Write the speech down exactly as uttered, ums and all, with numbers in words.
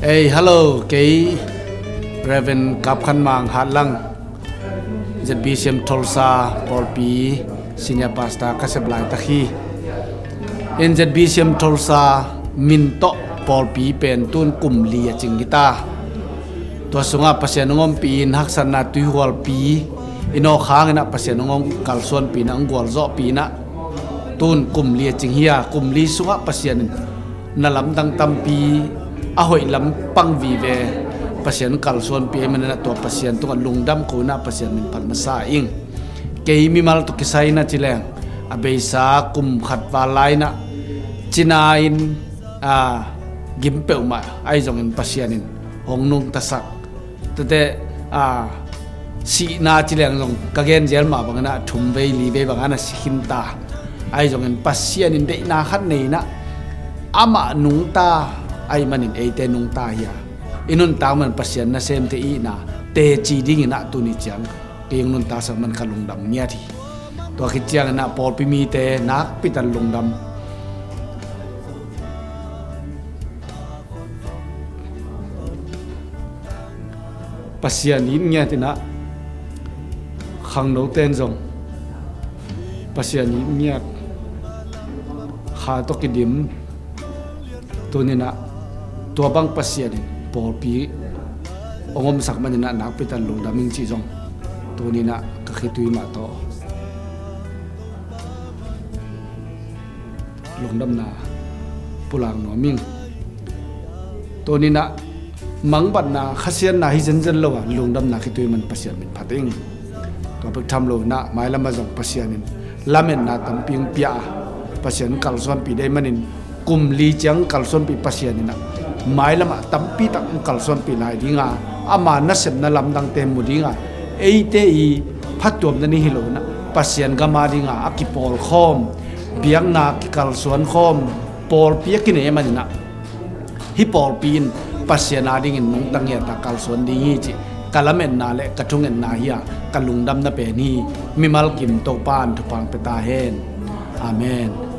Ei, hello, kei Reverend Kap Khan Mang Hatlang, Z B C M Tulsa pawlpi Senior Pastor ka sep laitak hi. In Z B C M Tulsa min tawh pawlpi pen tun kum li a cing hi ta. Tua sungah Pasian hong ompih in haksatna tuihualpi i nawk hang inah Pasian hong kalsuanpih inah, hong gualzawhpih inah tun kum li a cing hi a, kum li sungah Pasian in na lamdang tampi, a hoih lam pang vive Pasian kalsuanpih ahih manin ah tua Pasian tungah lungdam ko inah Pasian min phat masa ing. Kei mimal tawh kisai inah ci leng a beisa kum khat val lai inah cina in, a, gim peuhmah ahi zongin Pasian in hong nungtasak. Tete, a, sihna ci leng zong ka gen zel mah bangin ah thum vei li vei bangin ah si khin ta. Ahi zongin Pasian in deihna khat nei inah amah nungta ahih manin eite nungta hi a, i nuntak man Pasian nasemte ihna teci ding inah tuni ciang kei hong nuntaksak man ka lungdam ngiat hi. Tua khit ciang inah pawlpi mite nakpi tak lungdam. Pasian it ngiat inah khangno ten zong Pasian it ngiat, kha tawh kidim. Tuni inah tua bang Pasian in pawlpi hong omsak man inah nakpi tak lungdam ing cih zong tuni inah ka khitui mah tawh lungdamna pulak nuam ing. Tuni inah mangbatna, khasiatna hi zenzen lo a, lungdamna khitui man Pasian min phat ing. Tua bek tham lo inah mailam ah zong Pasian in lametna tampi hong pia a, Pasian kalsuanpih deih manin kum li ciang kalsuanpih Pasian inah mailam ah tampi tak hong kalsuanpih lai ding a, ama nasepna lamdangte mu ding a, eite i phattuamna ding hi lo inah Pasian gam a ding a, a kipawlkhawm, biakna kikalsuankhawm pawlpi a kinei man inah hih pawlpi in Pasian a dingin nungta ngiat a kalsuan ding hi cih ka lametna le ka thungetna hi a, ka lungdamna pen hi. Mimal kim Topa in thupha hong pia ta hen. Amen.